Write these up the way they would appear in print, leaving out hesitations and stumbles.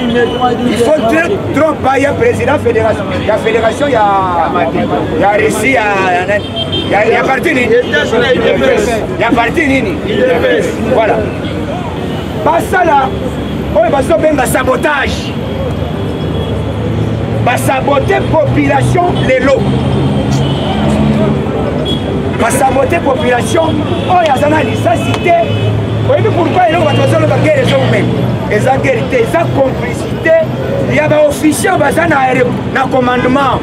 Il faut trop baya président fédération ya fédération ya ya Russie ya ya ya parti nini ya parti nini voilà basala oyo bazobenga sabotage basabote population lelo basabote population oyo aza na lisasi te. Oyebi pourkui eloko bato bazoloba guerre ezoumela? Eza guerre te, eza complicité ya baofficier baza na commandement.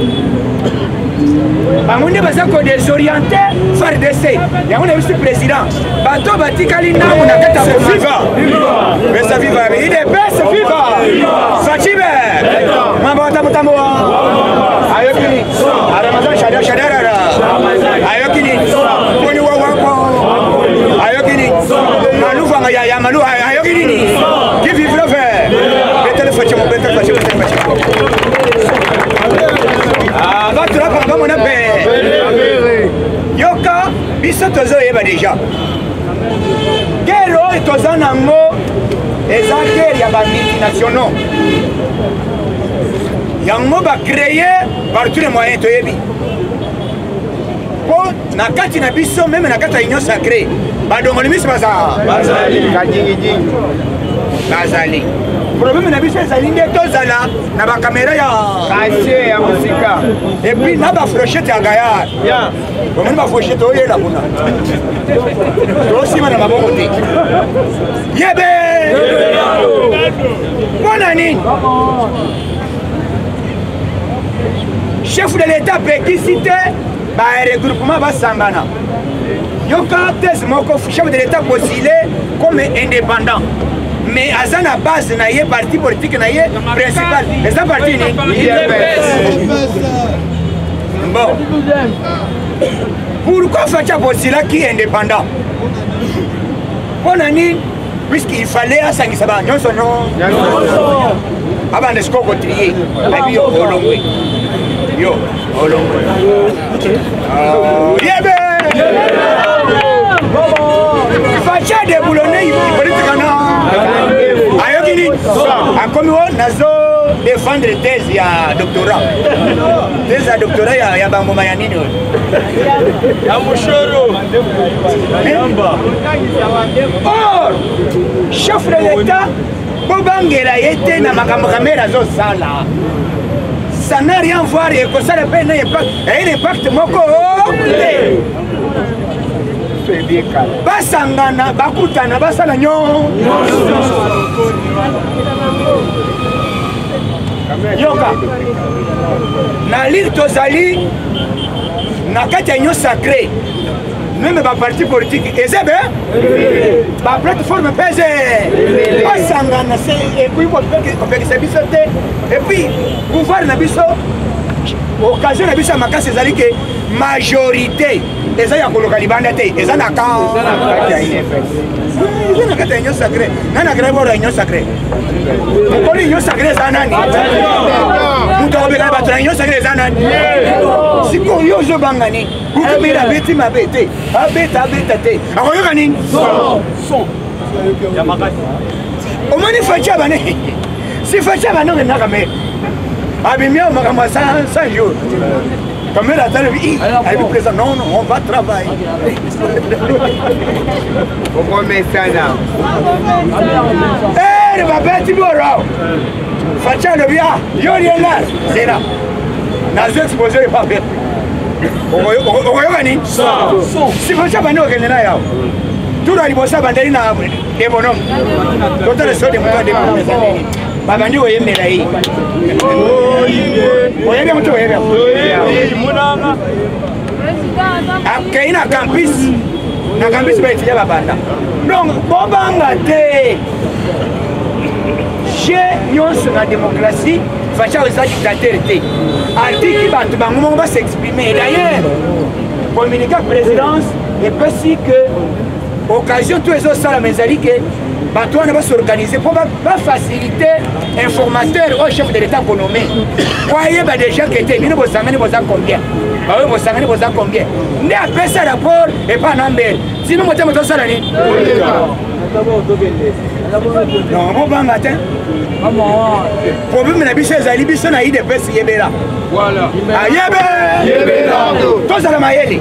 Bango nde baza kodésoriente FARDC. Yango na biso président, bato batikali ndambo na kati ya viva pesa viva UDPS viva Fachibe mabota mutambo ayoki nini Ramazan shada shadarara ayoki nini poni wa wako ayoki nini maluvanga ya ya malu ayoki nini qui vivra verra. Betele Fachi mo betele Fachi betele Fachi. Ah bato rapaka bamona mpe yoka biso tozoyeba deja guerre oyo toza nango eza guerre ya bamultinationaux. Yango bacreye par tous les moyens toyebi mpo na kati na biso, meme na kati ya Union sacrée, badongoli miso bazali. Problème na biso ezali nde tozala na bakamera ya kasie ya mosika et puis na bafrochette ya gayard. Omoni bafrochette oyela kuna tosima na maboko te yebe mpo na nini chef de l'État apekisi te baregroupement basangana. Yoka thèse moko: chef de l'État postulé comme indépendant, mais aza na base na ye, parti politique na ye principal eza parti nini? Bon, pourquoi Fatshi apostulaki indépendant? Mpo na nini? Puisqu'il fallait asangisa ba nyonso no abanda sikoyo kotrie abi yo olongwe, yo olongwe yebe. Fatshi adeboulone Hippolyte Kana ayoki nini akomi o nazo défendre thèse ya doctorat, thèse ya doctorat ya bangoma ya nini oyo ya mushoro. Or chef de l'État bobangela ye te na makambo Kamere azosala, ça n'a rien voir, ekosala mpe na impact, un impact moko te. Basangana, bakutana, basala nyo yoka na lire. Tozali na kati ya Union sacrée, même baparti politique eza be baplateforme mpe eze basangana se ekoki kopekisa biso te. Et puis pouvoir na biso, occasion na biso ya makasi ezali ke majorité eza ya koloka libanda te, eza na eza na kati ya Union sacrée. Nani akrea boro ya Union sacrée? Mokoli Union sacrée eza nani? Moto akobekana bato na Union sacrée eza nani? Sikoyo yo ozobanga nini? Kukamela abeti mabe te, abeta abeta te, akoyoka nini? Omoni Fatshi abane si Fatshi abane okendaka Kamere abimi awa makambo ya 100 jours. Kamere atali ayebi président: non, non, on va travailler. Okomesana. Ere babeti boro, Fatshi alobi: a yo liela zela nazo expose epa pe okoyoka nini. Si Fatshi abandi kokende na yawo turo ya liboso, abandeli na debonhomme totala so de moto adebonhomme eza nini, babandi koyembela ye. Oyebi yango te? Oyebi yango. Akei na campus, na campus baetudia babanda. Donc bobanga te, je nyonso na démocratie. Fatshi eza dictateur te, atiki bato bango moko bas'exprime. D'ailleurs communiqué présidence epesi que occasion to ezosalama ezali ke bato wana bas'organiser mpo bafacilité informateur oyo chef de l'État konome po ayeba déjà ke te bino bosangani boza combien, baoyo bosangani boza combien, nde apesa rapport epa na mbele. Sino motema tosala nini? Non, bobanga te. Problème na biso ezali biso na UDPS yebela. Voilà. Ayebe. Yebela. Tozala mayele.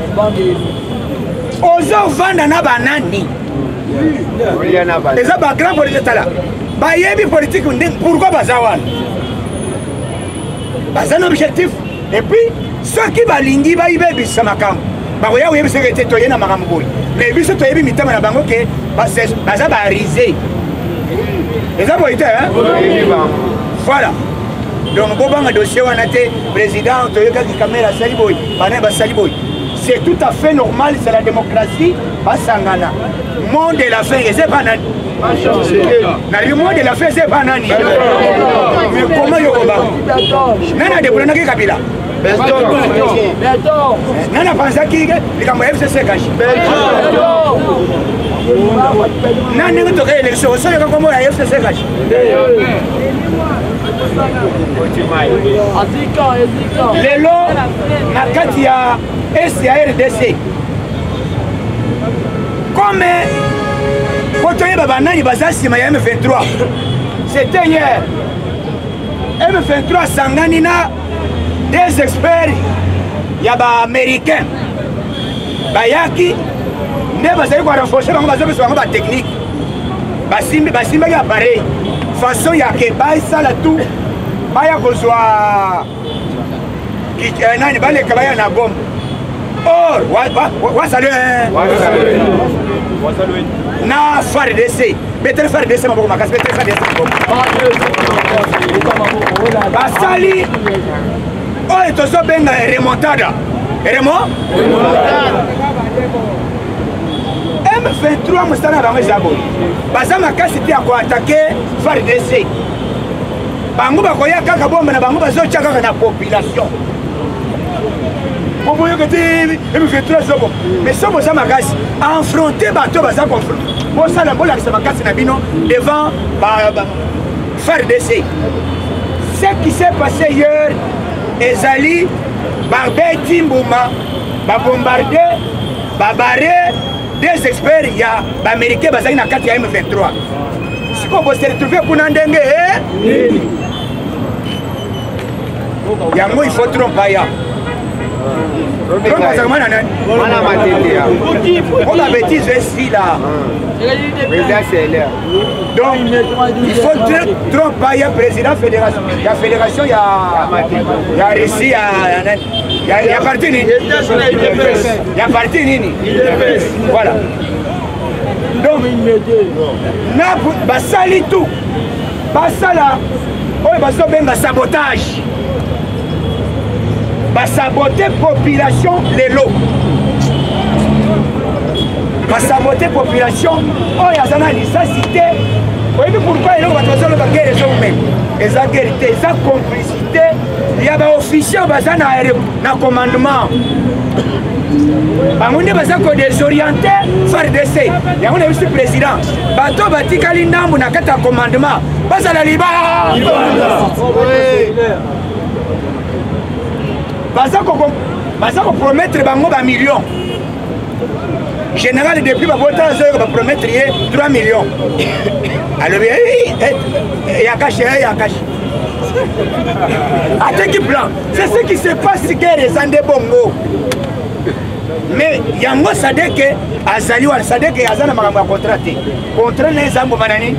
Ozovanda na banani? Eza ba grand politique tala. Bayebi politique nde pourquoi baza wana? Baza na objectif et puis soki balingi bayibebisa makambo bakoya koyebisa ete toye na makambo boye mais biso toyebi mitema na bango ke baza barise eza boye te voilà. Donc bobanga dossier wana te. Président toyokaki Kamera asali boye, bana basali boye, c'est tout à fait normal, c'est la démocratie. Basangana mot de la fin eza epa nani? Na mot de la fin eza epa nani? Mais comment yo kobanga? Nani adeprenaki Kabila? Nani apanzaki likambo ya FCC kashi? Na ndenge toke élection, osoyoka kombo ya FCC kashi? Lelo na kati ya est ya RDC, comme po toyeba banani baza nsima ya M23, c'était hier M23 asangani na des experts ya baaméricain, bayaki nde bazali korenforce bango, bazopesa bango batechnique, basimbaki appareil façon ya ke basala tout baya kozwa nani, baleka baya na Goma. Or wasale na FARDC, betele FARDC maboko makasi, betele FARDC maboko. Basali oyo tozobenga remontada, remo M23. Mosala na bango eza boye, baza makasi te ya koatake FARDC. Bango bakoya kaka bomba na bango, bazotya kaka na population po boyoka te M23 zobo. Mais so boza makasi, affronte bato baza confronte, bosala, bolakisa makasi na bino devant FARDC. Ce qui s'est passé hier ezali babeti mbuma, babombarde, babare des experts ya baaméricain bazali na kati ya M23. Sikoyo bose retrouve kuna ndenge yango. Il faut trompe aya, trompe azalaka mwana nani? Mwana Matete. Po babétise esila. Donc il faut trompe aya, président fédération ya fédération ya Russie, ya parti nini, ya parti nini. Voilà. Donc na basali tout, basala oyo bazobenga sabotage, basabote population. Lelo basabote population oyo aza na lisasi te. Oyebi pourquoi eloko bato bazoloba guerre ezomema? Eza guerre te, eza complicité ya baofficier baza na commandement. Bango nde baza kodésoriente FARDC. Yango na biso président, bato batikali ndambu na kati ya commandement bazala liba, baza kopromettre bango bamillion. Général depuis babota azoyoka bapromettre ye 3 millions, alobi ya kashe, ya kashe, ateki plan. C'est ce qui se passe, guerre eza nde bongo. Mais yango SADC azali wana. SADC aza na makambo ya contrat te. Contrat na eza mboma na nini?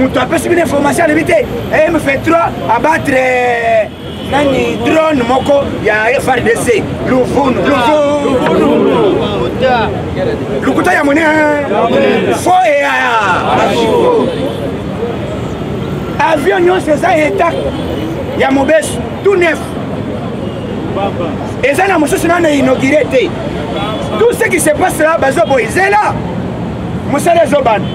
Moto apesi bino information alobi te M23 abattre nani, drone moko ya FARDC Luvunu. Luvunu, lukuta ya mone fo eya avion nyonso eza intact, ya mobesu, tout neuf, eza na mosusu nano inauguré te. Tout ce qui se passe là, bazoboye zela mosala ezobanda.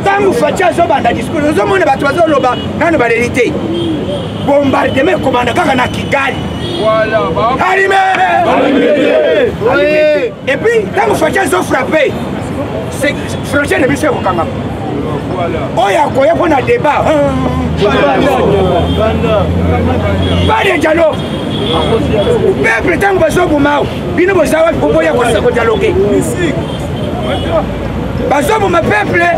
Ntango Fatshi azobanda discours, ozomona bato bazoloba nano baleli te. Bombardement ekobanda kaka na Kigali. Alime. Et puis ntango Fatshi azofrappe, frontière na biso ekokangama. Oyo akoya mpo na débat, pas de dialogue. Peuple, ntango bazoboma bino, boza wapi po boya kodialogue? Bazoboma peuple,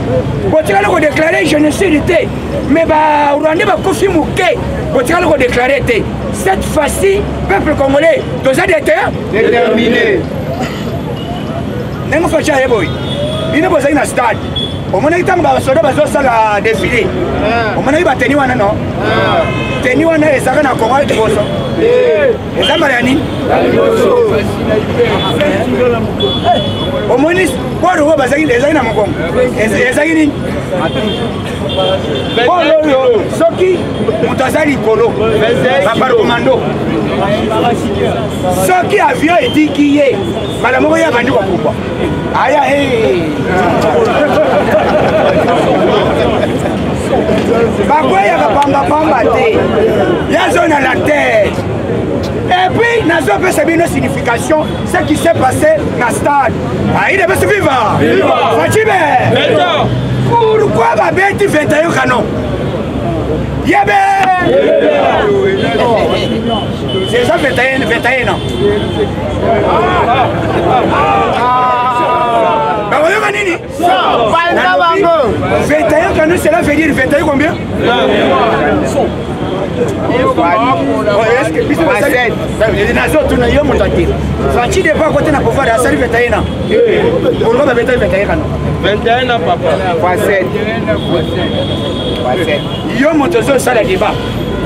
botikali kodeklare génocide te, mais barwandais bakufi moke, botikali kodeklare te. Cette fois-ci, peuple congolais toza déterminé. Ndenge Fatshi aye boye, bino bozali na stade, omonaki ntango basoda bazosala défilé, omonaki bateni wana no teni wana ezalaka na Kongo liboso, eza mbala ya nini? Omoni poro oyo bazalaki ezalaki na mokongo, ezalaki nini? Poro oyo soki moto aza likolo baparkomando, soki avion etiki ye mbala moko, ye abandi kopumbwa aya. Bakweyaka pambapamba te, yazo na la terre. Et puis nazopesa bino signification, ce qui s'est passé na stade. Aide viva Fatshi be. Pourquoi babeti 21 canon? Yebe c'est ça, 21, 21 ans. Bakoyoka nini? Panza bango. 21 canon, cela veut dire 21 combien? Nazotuna yo moto ate Fatshi depa akote na pouvoir, asali 21 ans. Pourquoi babeta 21 canon? 21 ans, papa. Fois 7. Fois 7. Yo moto ozosala débat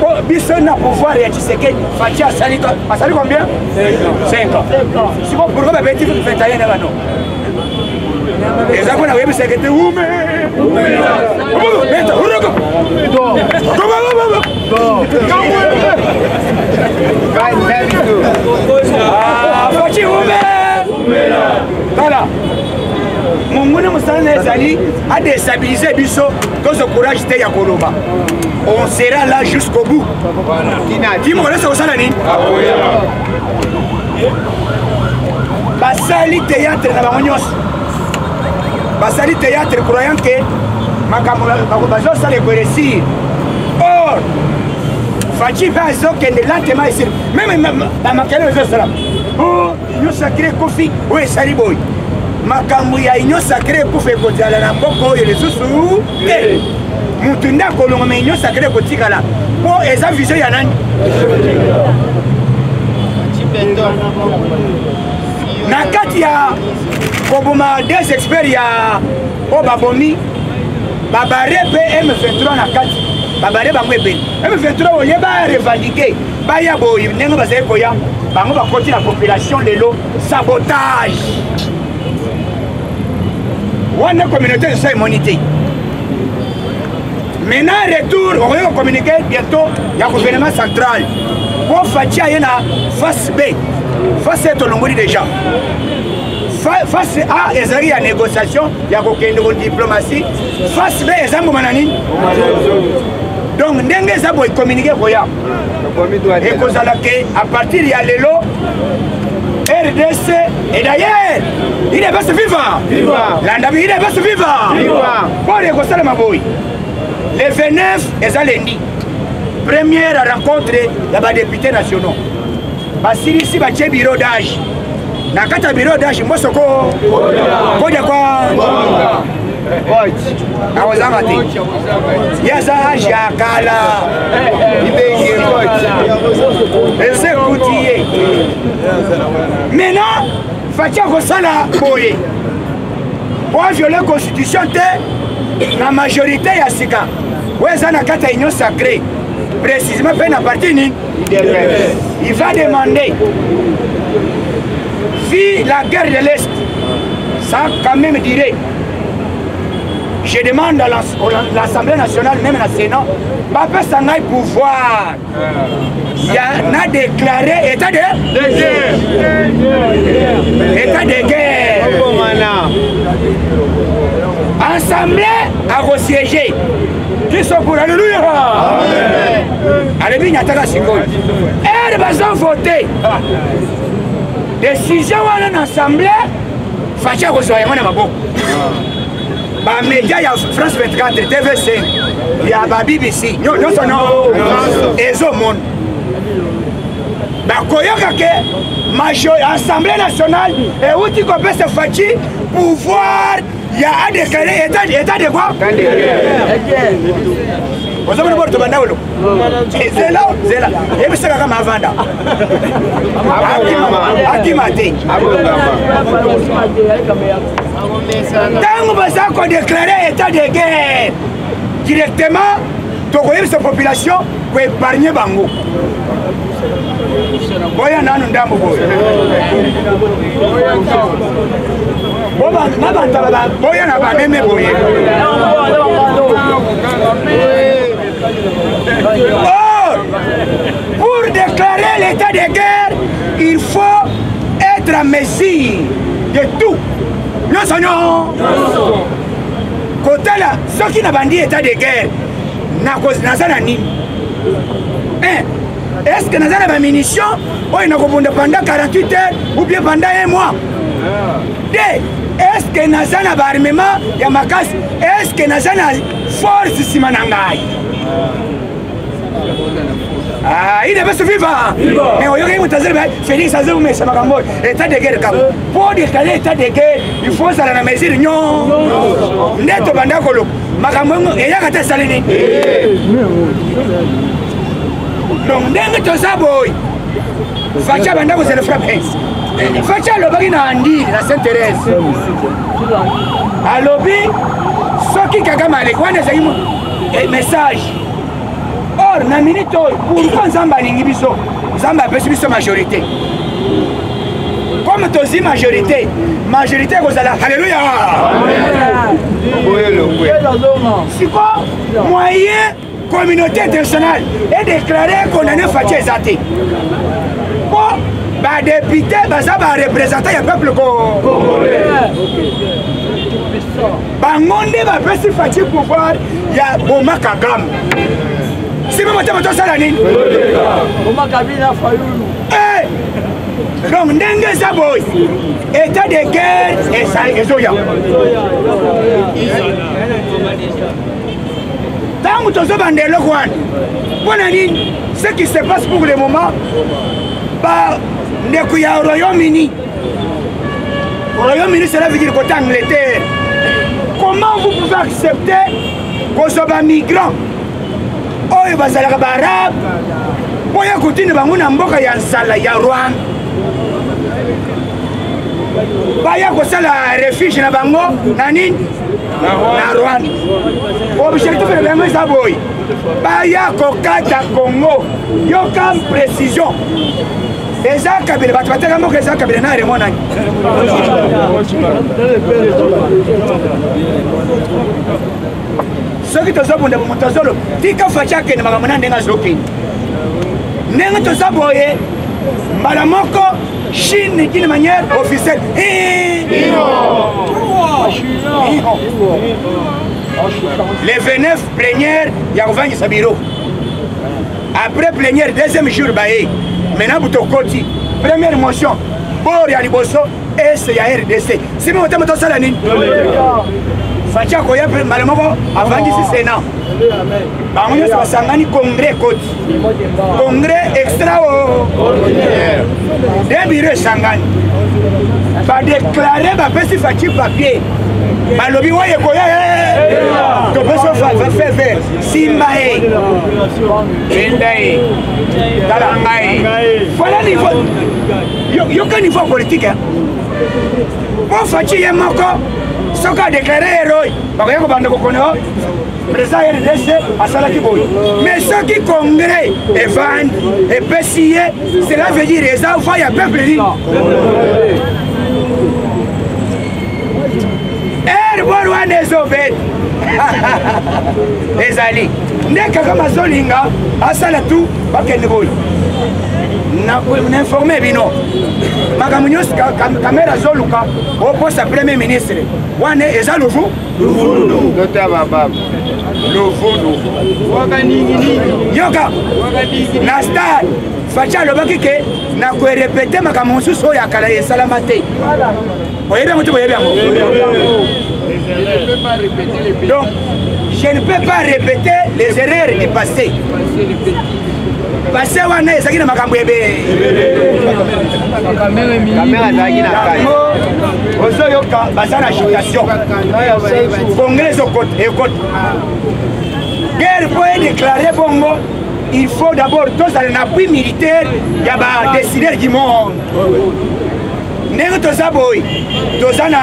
po biso na pouvoir ya Tshisekedi, Fatshi asali asali combien? 5 ans. Siko pourquoi babeti 21 na bano? Eza mpona koyebisaka ete ume beta uroko. Fatshi ume. Tala, monguna mosala na ezali adestabilize biso, tozo courage te ya koloba. On sera là jusqu'au bout. Ti mokolo nyonso kosala nini? Basali théâtre na bango nyonso, basali théâtre croyant ke makambo bazosala ekoresir. Or Fatshi mpe azokende lentement esili. Même bamakele ezosala o Union sacrée ekufi, oyo esali boye. Makambo ya Union sacrée ekufa, ekozala na mboka oyo lisusu te. Mutu nde akolonga, ma Union sacrée ekotikala, mpo eza vision ya nani? Na kati ya koboma des experts ya oyo babomi, babare mpe M23 na kati, babare bango ebele. M23 oye barevendique, baya boye ndenge bazali koya, bango bakoti na population. Lelo sabotage wana, communauté eza emoni te. Maintenant retour, okoki kocommuniquer bientôt ya gouvernement central, po Fatshi aye na face B. Face E tolongoli déjà. Face A ezalaki ya négociation, ya kokende ko diplomatie. Face B eza ngoma na nini? Donc ndenge eza boye, communiqué koya ekozala ke à partir ya lelo RDC. Et d'ailleurs, UDPS viva! Landa, UDPS viva! Pona ekosalama boye: le 29 eza lundi, première rencontre ya badéputés nationaux. Basilisi, batie bureau d'âge. Na kati ya bureau d'âge, mbosoko kodia kwa akozanga te, ye aza âge ya kala, ese ekuti ye. Maintenant Fatshi akosala boye po aviole constitution te. Na majorité ya sika oyo eza na kati ya Union sacrée, précisément mpe na parti nini, il va demander, vu la guerre de l'Est, ça a quand même duré, je demande à l'Assemblée nationale, même na Sénat, bapesa ngai pouvoir ya na déclaré état de guerre, état de guerre. Assemblée akosiéger biso pour. Alléluia! Alobi nyataka sikoyo ere bazovote décision wana na assemblée, Fatshi akozwa yango na maboko. Bamédia ya France 24, TVC, ya ba BBC nyonso no ezomona. Bakoyoka ke major Assemblée nationale euti kopesa Fatshi pouvoir ya adéclaré état, état de quoi? Ozomona boro tobanda olo zela zela yebisa kaka mavanda akima te. Ntango baza kodeklare état de guerre directement, tokoyebisa population koépargne bango. Boya nanu ndambo boye na bantaba, boya na bameme boye. Or, pour déclarer l'état de guerre, il faut être en mesure de tout. Nyonso nyonso kotala soki na bandi état de guerre, naza na nini? Est ce que naza na bamunition oyo nakobunda pendant 48 heures ou bien pendant un mois? Deux, est ce que naza na baarmement ya makasi? Est ce que naza na force nsima na ngai? Ah, il devait viva. Mais oyoki moto azali Félix azomesa makambo oyo état de guerre kaka. Mpo déclarer état de guerre, il faut ozala na mesure nyo. Nde tobanda koloba makambo yango eyaka te, esali nini? Donc ndenge toza boye, Fatshi abanda kozela frappe. Fatshi alobaki na Andile na Saint Thérèse, alobi soki Kagame aleki wana, ezali message. Or na minute oyo, pourquoi Nzambe alingi biso? Nzambe apesi biso majorité. Comme tozwi majorité, majorité ekozala halleluya. Siko moyen communauté internationale edéclare condamné Fatshi eza te, mpo badéputé baza bareprésentant ya peuple congolais. Bango nde bapesi Fatshi pouvoir ya boma Kagame. Sima motema tosala nini? Donc ndenge eza boye, état de guerre ezoya. Ntango tozobanda eloko wana, mpo na nini? Ce qui se passe pour le moment, bandeko ya Royaume-Uni, Royaume-Uni, cela veut dire côté Angleterre, comment vous pouvez accepter kozwa bamigrant oyo bazalaka baarabe mpo ya kotinda bango na mboka ya nzala ya Rwanda, baya kosala refuge na bango na nini, na Rwanda? Objectif na bango eza boye, baya kokata Congo. Yoka précision, eza Kabila. Bato bateka mboka eza Kabila na Remo nani. Soki tozobunda, moto azolo tika Fatshi akende makambo na ndenge azokende. Ndenge toza boye, mbala moko Chine d'une manière officielle, le 29, plénière ya kovangisa bureau. Après plénière, deuxième jour, baye maintenant butokoti première motion bor ya liboso est ya RDC. Simi motema tosala nini? Fatshi akoya mbala moko avandisi Sénat, bango nyonso basangani, congrès ekoti, congrès extra ordinaire de bureau esangani, badéclare, bapesi Fatshi papier, balobi oyo ekoya, topesi feu vert, simba ye, kenda ye, tala ngai. Voilà niveau, yoka niveau politique. Mpo Fatshi ye moko soki adéclare héros, bakoya kobanda kokona président RDC asalaki boye. Mais soki congrès evandi epesi ye, cela veut dire eza voix ya peuple nini ere bor wana ezobeta. Ezali nde kaka mazolinga asala tu bakende boye. Na informe bino makambo nyonso. Kamerhe azoluka oposa premier ministre wana, eza luvu. Luvundu, yoka, na stade Fatshi alobaki ke na korépéter makambo mosusu oyo ya kala esalama te. Boyebi yango te? Boyebi yango. Donc Je ne peux pas répéter les erreurs du passé. Passé wana ezalaki na makambo ebele. Ozoyoka baza na agitation. Congrès ezokota ekota. Guerre mpo edéclare bongo il faut d'abord tozala na appui militaire ya badécideur du monde. Ndenge toza boye toza na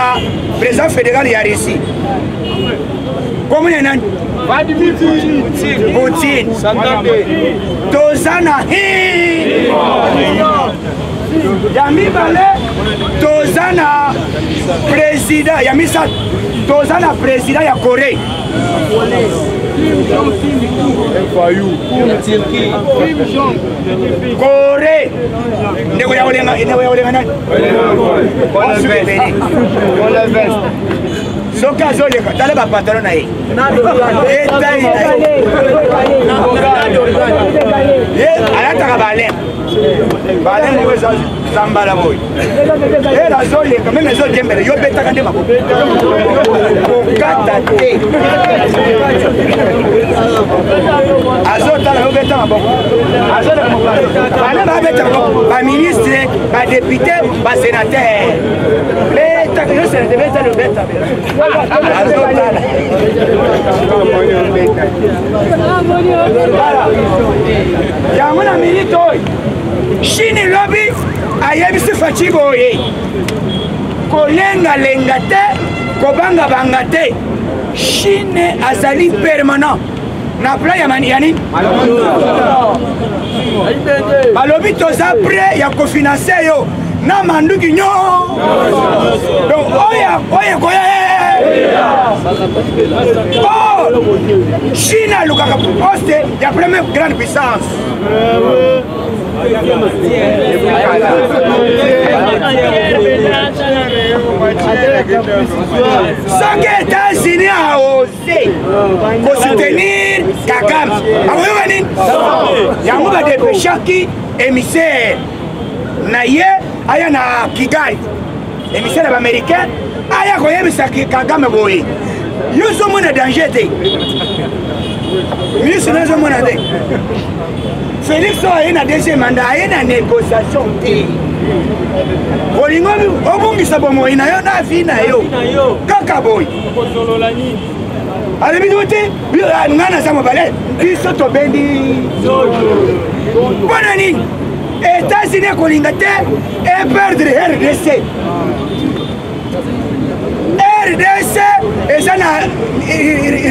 président fédéral ya Russie komona nani Poutine toza na ya mibale toza na président ya misato toza na président ya Corée Corée ndeko ya kolenga ndeko ya kolenga nani soki azoleka tala bapatalo na ye etai ye alataka balin balin moko eza zambala boye ye nazoleka meme ezodiembela yo betaka nde maboko kokata te azotala yo beta maboko azoleka mopanzi bana babeta maboko baministre badepute basenatere beta yo senatere beta yo beta azotala yango na minute oyo chine lobi ayebisi faci boye kolengalenga te kobangabanga te chine azali permanent na plan ya mani yani balobi toza prêt ya kofinanse yo na manduki nyo donc oyo oyo ekoya or chine alukaka poste ya première grande puissance. Soki États-Unis aose kosoutenir Kagame akoyoka nini? Yango badepeshaki émissaire na ye aya na Kigali, émissaire ya baaméricain aya koyebisa Kagame boye, yo ozomona danger te, miso nazomona te. Félix oyo aye na deuxième mandat aye na négociation te. Olingo obungisa bomoi na yo na vi na yo kaka boye. Alobi no te ngai naza mobale biso tobendi mpo na nini? États-Unis ekolinga te eperdre RDC. RDC eza na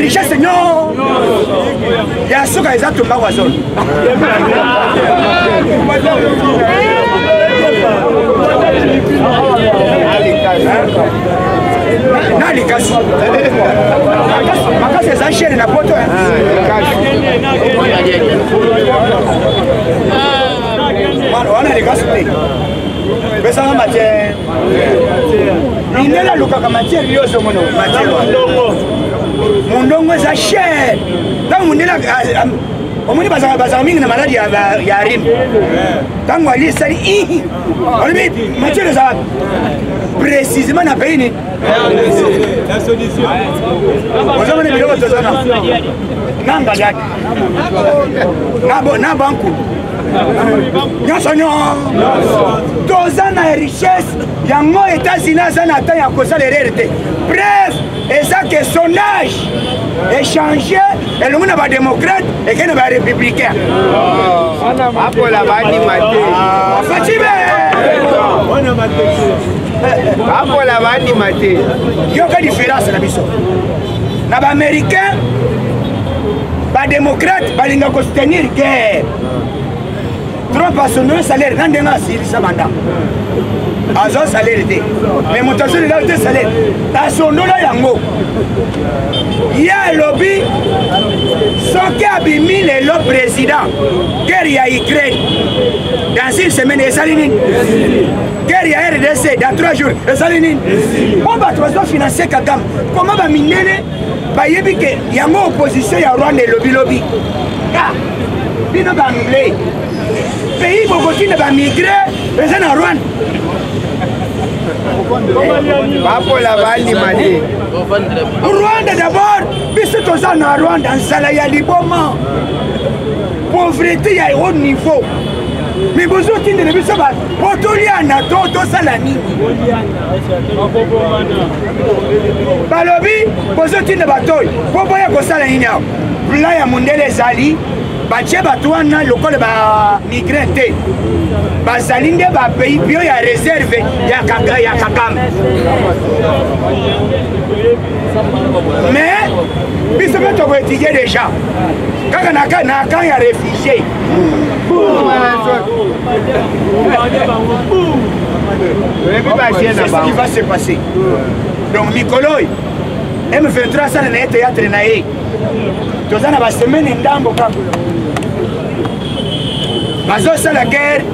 richesse nyo ya suka eza tumbaku ya zolo. Na likasu makasi eza chere na poto wana likasu te pesanga matière mindele alukaka matière yo ozomona matière mondongo eza cher. Ntango mondele omoni bazalaka mingi na maladi ya rime, ntango ali esali olobi matière eza wapi précisément na pays nini? Ozomona biloko toza na nanga dati na banku nyonso nyo toza na richesse yango. États-Unis aza na temps ya kosala erreur te. Preuve eza ke sondage échange elongo na badémocrate ekei na barépublicain. Apola bandima te. Facibe apola bandima te. Yoka différence na biso na baaméricain. Badémocrate balinga kosoutenir guerre. Trump asondoli salaire na ndenge asilisa manda azwa salaire te, mais moto azolela te salaire asondola yango. Ye alobi soki abimi lelo président, guerre ya Ukraine dans une semaine esali nini? Guerre ya RDC dans 3 jours esali nini? Mpo bato bazofinanse Kagame koma baminene bayebi ke yango opposition ya Rwanda elobilobi ka bino baanglais pays bokotinda bamigre eza na Rwanda. Bapola bandima te. Rwanda d'abord, biso toza na Rwanda, nzala ya liboma, pauvreté ya haut niveau. Mais bozotindela biso bato po toliana to tosala nini? Balobi bozotinda bato oyo po boya kosala nini awa? Plan ya mondele ezali batie bato wana lokola bamigre te, bazali nde bapays bio ya réserve ya Kagame. Mais biso mpe tokoetudie déjà kaka na camp ya réfugié. C'est ce qui va se passer. Donc mikolo oyo M23 asala na ye théâtre na ye, toza na basemaine ndambo kaka bazosala guerre,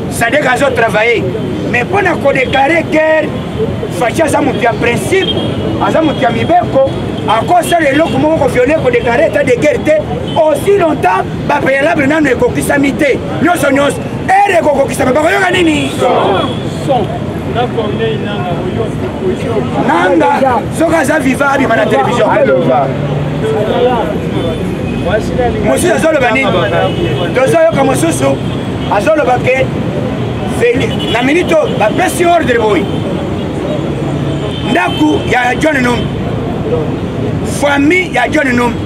sadek azotravaille, mais mpo na kodeklare guerre, Fatshi aza moto ya principe, aza moto ya mibeko, akosala eloko moko koviole kodeklare état de guerre te aussi longtemps bapréalable nano ekokisami te. Nyonso nyonso ere ekokokisama, bakoyoka nini? Nanga soki aza viva abima na télévision. Mosusu azoloba nini? Tozoyoka mosusu azoloba ke na minute oyo bapesi ordre boye, ndako ya John Numbi, famille ya John Numbi,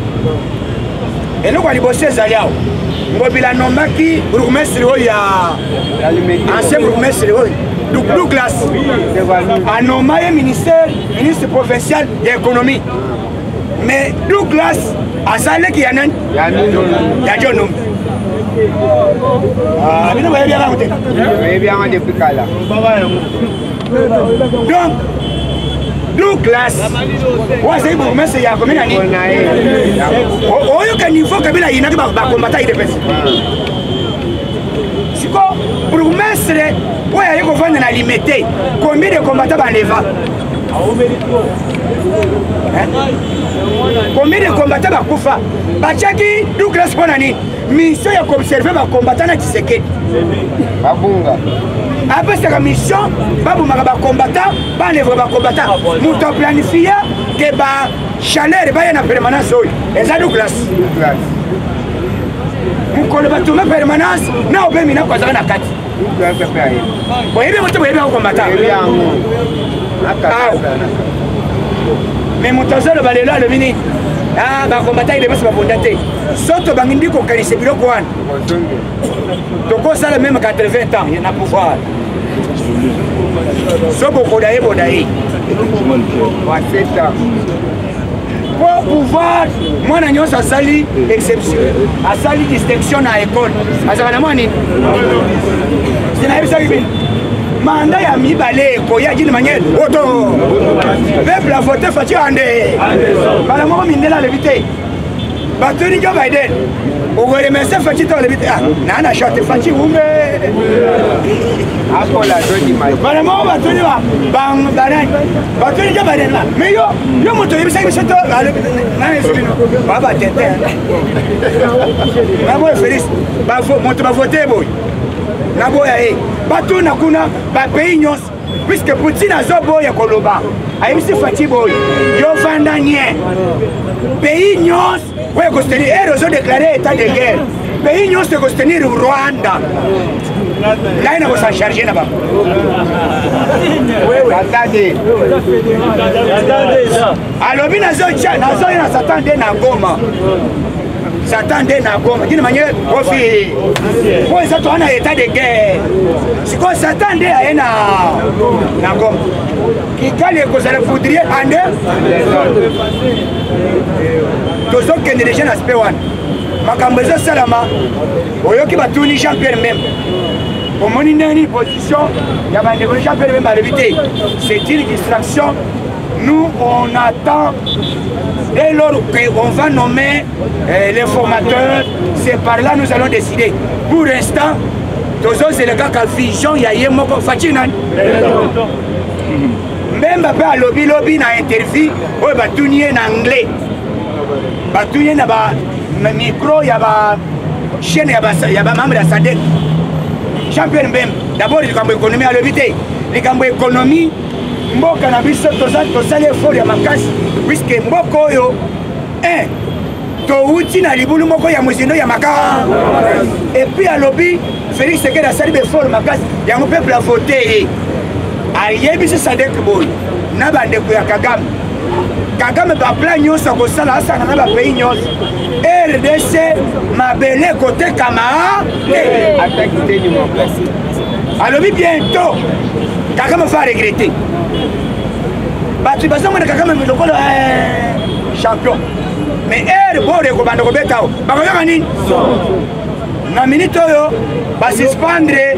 eloko ya liboso ezali awa. Ngobila anomaki bourgmestre oyo ya ancien bourgmestre oyo Douglas, anoma ye ministère, ministre provincial ya économie. Mais Douglas aza leki ya nani? Ya John Numbi. Bino boyebi yango te? Oyebi yango depuis kala. Donc Douglas oyo azali bourgmestre ya commune ya nini, oyoka niveau Kabila ayinaki bakombata UDPS. Siko bourgmestre oyo aye kovanda na Limete, combien de combattants baleva? Combien de combattants bakufa? Batiaki Douglas mpo na nini? Mission ya koobserve bacombattant na Tshisekedi. Babunga. Apesaka mission, babomaka bacombattant, balevaka bacombattant. Moto aplanifia ke ba chaleur baya na permanence oyo eza Douglas. Mokolo batonga permanence na obemi nako azaka na kati. Boyebi yango te? Boyebi yango, combattant. Awa me moto azoloba lelo, alobi nini? Bacombattant idebasi babunda te. So tobangi ndi kokanisa biloko wana, tokosala même 80 ans na pouvoir. So bokoda ye boda ye po pouvoir, mwana nyonso asali exception, asali distinction na école, azalaka na mwa nini? Sinayebisaki bino, mandat ya mibale ekoya d'une manière oto peuple a voté Fatshi ande mbala moko. Mindele alobi te, batuni Joe Biden, okoremercie Fatshi te? Alobi te, naa na shot Fatshi wume. Akola azondima. Mbala moko batuni banani, batuni Joe Biden, mais yo yo moto oyebisaki biso to nayesi bino ba batete naboya Félix, moto bavote boye naboya ye. Batuna kuna bapays nyonso, puisque Poutine azoboya koloba, ayebisi Fatshi boye, yo vanda nye, pays nyonso oyo ekosoutenir ere ozodeklare état de guerre, pays nyonso ekosoutenir Rwanda, ngai na kosan charge na bango. Atade. Alobi nazoya na Satan nde na Goma, Satan nde na Goma d'une manière ofi po eza toza na état de guerre. Sikoyo Satan nde aye na Goma, Kigali ekozala poudrier ande. Tozokende deja na aspect wana, makambo ezosalama. Oyoki batuni Jean Pierre Membe, omoni ndenge nini position ya bandeko Jean Pierre Membe? Alobi te, c'est une distraction, nous on attend dès lors qu'on va nommer les formateurs, c'est par là nous allons décider. Pour l'instant tozozela kaka vision ya ye moko Fatshi nani. Mbemba mpe alobi lobi na interview oyo batuni ye na anglais, batuni ye na ba micro ya ba chaîne ya bamembre ya SADC. Jean Pierre Mbemba d'abord, likambo économie, alobi te likambo économie. Mboka na biso tosali effort ya makasi, puisque mboka oyo 1 towuti na libulu moko ya mozindo ya maka. Et puis alobi Félix Tshisekedi asali baeffort makasi, yango peuple avote ye. Ayebisi Sadek boye na bandeko ya Kagame, Kagame baplan nyonso akosala, asanga na bapays nyonso, RDC mabele ekotekama te. Alobi bientôt Kagame va regretter. Bato bazomona Kagame lokola champion, mais ere bord ekobanda kobeta o bakoyoka nini? Na minute oyo basuspendre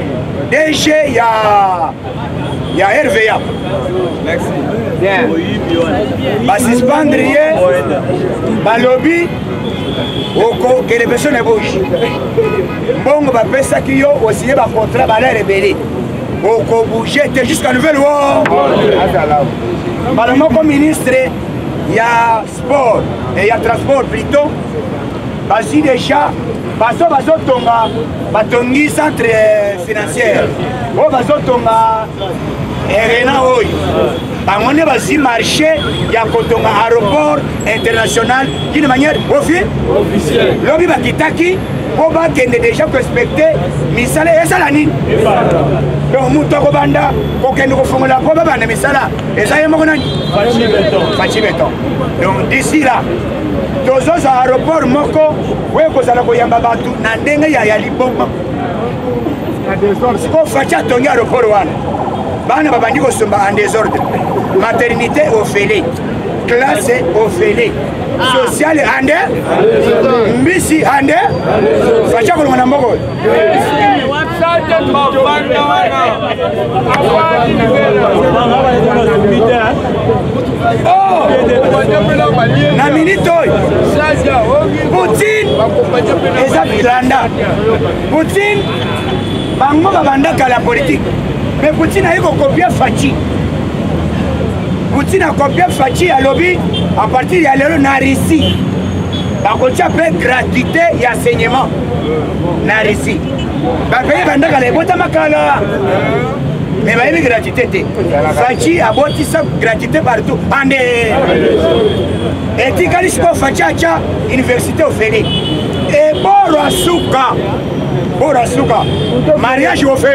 DG ya RVA, basuspendre ye, balobi okokende personne bouge, mbongo bapesaki yo osinye bacontrat balere ebele, okobouge te jusqu'à nouvelle wo. Mbala moko ministre ya sport et ya transport plutôt bazwi déjà bazo bazotonga, batongi centre financière oyo, bazotonga arena oyo, bango nde bazwi marché ya kotonga aéroport international d'une manière officielle. Lobi bakitaki mpo bakende déjà korespecte misala esala nini. Donc moto akobanda kokende kofongola mpo babanda misala eza ye moko nani? Fatshi Béton. Donc d'ici là tozozwa aéroport moko oyo ekozala koyamba bato na ndenge ya liboma. Sikoyo Fatshi atongi aéroport wana, bana babandi kosomba en désordre, maternité ofele, classe ofele, sociale ande mbisi ande. Fatshi akolonga na mboka oyo. Oh! Na minute oyo Poutine eza bilanda. Poutine, bango babandaka la politique, mais Poutine aye kokopia Fatshi. Poutine akopia Fatshi, alobi à partir ya lelo na Russie bakotia mpe gratuité ya enseignement. Na Russie, bapays bandaka na ebotama kala, mais bayebi gratuité te. Fatshi abotisa gratuité partout ande etikali. Sikoyo Fatshi atya université ofele, eboro asuka, boro asuka, mariage ofe.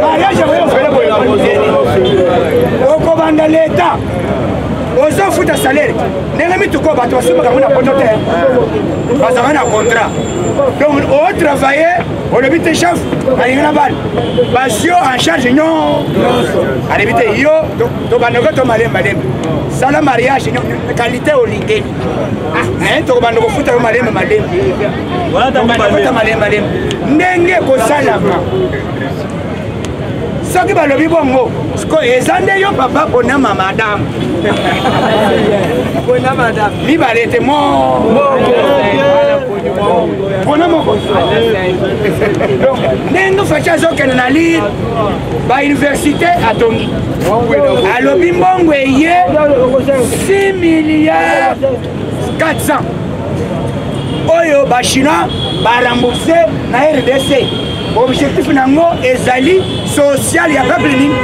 Mariage yango ofele boye, okobanda leta ozofuta salaire ndenge mituka. Bato basumbaka yango na poto te, bazalaka na contrat. Donc otravaille, olobi te chef alingi na bana bazwi yo en charge nyo, alobi te yo tobandaka to malembe malembe, sala mariage qualité olingeli, tokobanda kofuta yo malembe malembe, tokobanda malembe malembe ndenge ekosalama. Soki balobi bongo, sikoyo eza nde yo papa mpona mamadame mibale te, mo mpona moko. Donc ndenge Fatshi azokende na lire bauniversité atongi, alobi mbongo eye 6 milliards 400 oyo bachinois barembourse na RDC, objectif nango ezali social ya peuple nini.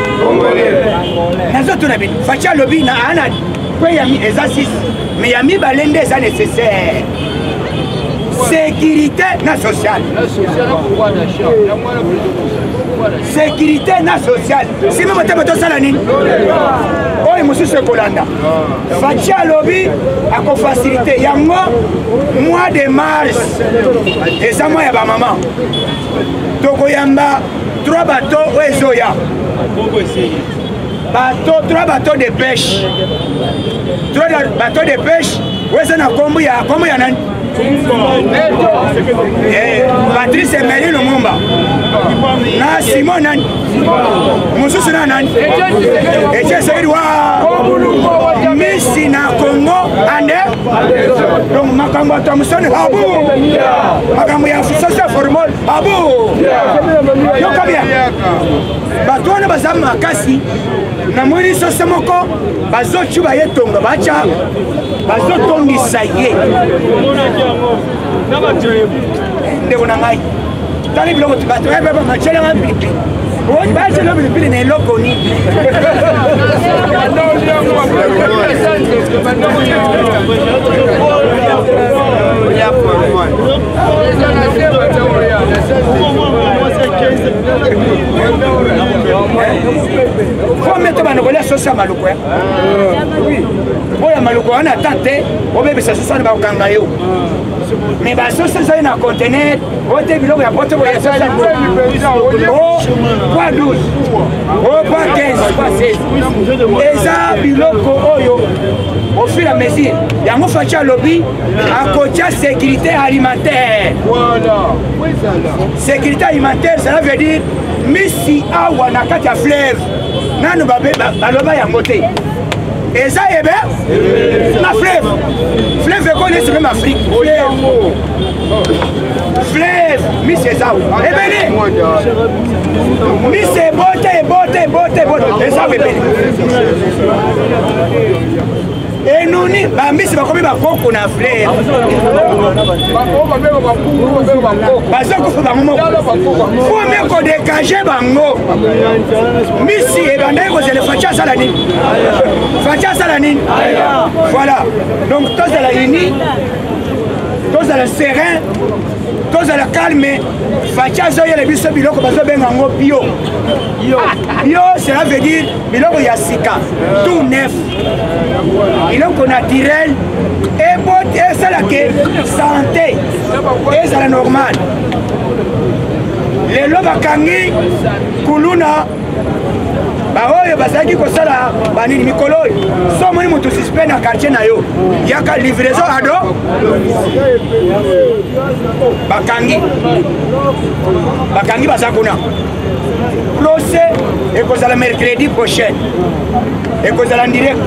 Nazotuna bino, Fatshi alobi na ana mpe ya eza 6, mais ya mibale nde eza nécessaire, sécurité na sociale, sécurité na sociale. Sima motema tosala nini oyo mosusu ekolanda. Fatshi alobi akofacilite yango. Mois de mars eza mois ya bamama, tokoyamba 3 bateau oyo ezoya, bateau, 3 bateau de pêche, 3 bateau de pêche oyo eza na kombo ya nani? Patrice Emery Lumumba na Simon nani mosusu na nani, Etienne Tshisekedi wa. Misi na Congo ande donc makambo ya Thomson abu makambo ya social formol abu yoka bien bato wana baza makasi namoni soso moko bazocuba ye tonga batya bazotongisa ye ndeko na ngai tali biloko bato batyelanga pilipili batyela pilipili na eloko nini fo mete banda kolia soso ya maluku oyo ya maluku wana ata te obebisa soso wana bakokanga yo me basoso ezali na contener oyo te biloko ya poto boye o poids 12 o poids 15 poids 16 eza biloko oyo au fur et à mesure yango faci alobi akotya sécurité alimentaire sécurité alimentaire cela veut dire misi awa na kati ya fleuve nanu baloba yango te eza ebe na fleuve fleuve ekoli esi meme afrique fleuve fleuve misi eza ebele misi ebota ebota ebota ebota eza ebele enuni bambisi bakomi bakoko na fleur bazokufa bango moko fome kodekage bango misi ebandaki kozela faci asala nini faci asala nini voilà donc tozala uni tozala serein tozala calme faci azoyela biso biloko bazobenga yango bio bio cela veut dire biloko ya sika tout neuf biloko naturel esala ke sante ezala normal lelo bakangi kuluna baoyo bazalaki kosala banini mikolo oyo so omoni moto suspect na quartier na yo yaka livraison ado bakangi bakangi baza kuna procès ekozala mercredi prochain ekozala en direct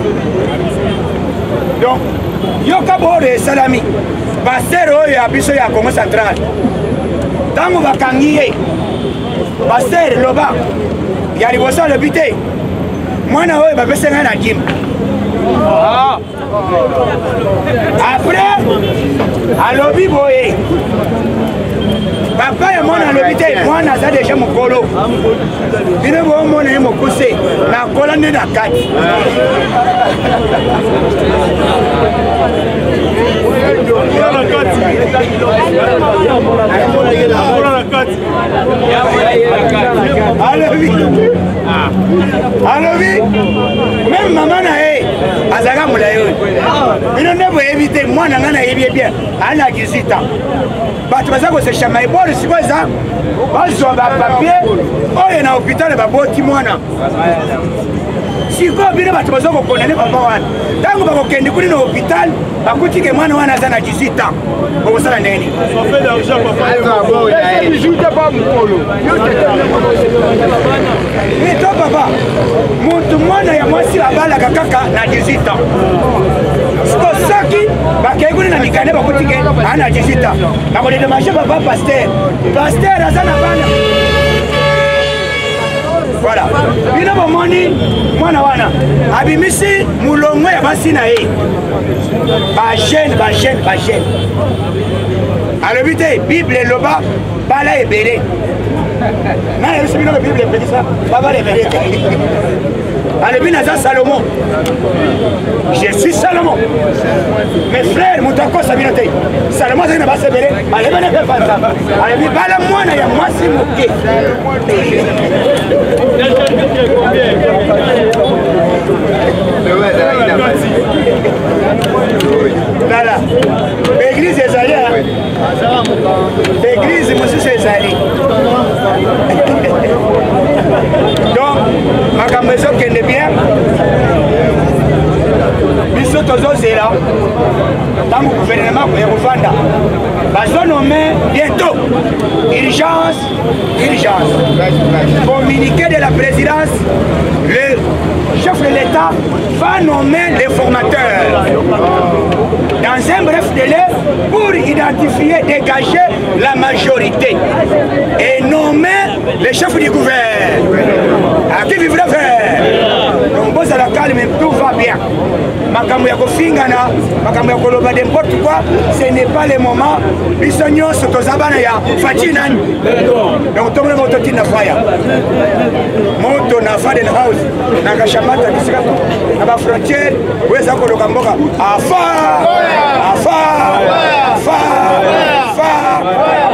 donc yoka boro esalami pastere oyo ya biso ya congo central ntango bakangi ye pastere loba ya liboso alobi te mwana oyo bapesi ngai na dime ah. Après, alobi boye papa ya mwana alobi te mwana aza deja mokolo bino bomona ye mokuse nakola nde na kati alobi alobi meme mama na ye azalaka molai oyo bino nde boyebi te mwana ngai nayebi ye bien ana 18 ans bato baza koseshama ebolo sikoyo eza bazwa bapapier oyo na hôpital baboti mwana sikoyo bino bato baza kokondane papa wana ntango bakokende kuni na hôpital bakuti ke mwana wana aza na 18 ans bokosala ndenge nini to papa motu mwana ya mwasi abalaka kaka na 18 ans siko soki bakei kuna na mikanda bakuti ke aa na 18 ans bakodedomage papa paster paster aza na bana voilà bino bomoni mwana wana abimisi molongo ya basi na ye bajeune bajeune bajeune alobi te bible eloba bala ebele ngai nayebisi bino bible epekisa babala ebele te alobi naza salomon je suis salomon mes frères moto akosa bino te salomon azali na basi ebele ayebani mpe pa nzambe alobi bala mwana ya mwasi moke tala baeglize ezali baeglize mosusu ezali donc makambo ezokende bien biso tozozela ntango gouvernement ekofanda bazonome bientôt urgence urgence communiqué de la présidence le chef de l'état. va nommer les formateurs dans un bref délai pour identifier, dégager la majorité et nommer les chefs du gouvernement. À qui vivra faire Donc, bozala calme, tout va bien. Makambo ya kofingana, makambo ya koloba n'importe quoi, ce n'est pas le moment. Biso nyonso toza bana ya Fatshi nani. Donc tomona moto tina faya. Moto na Faden House na Kashamata bisika na ba frontière oyo eza koloka mboka afa afa afa afa.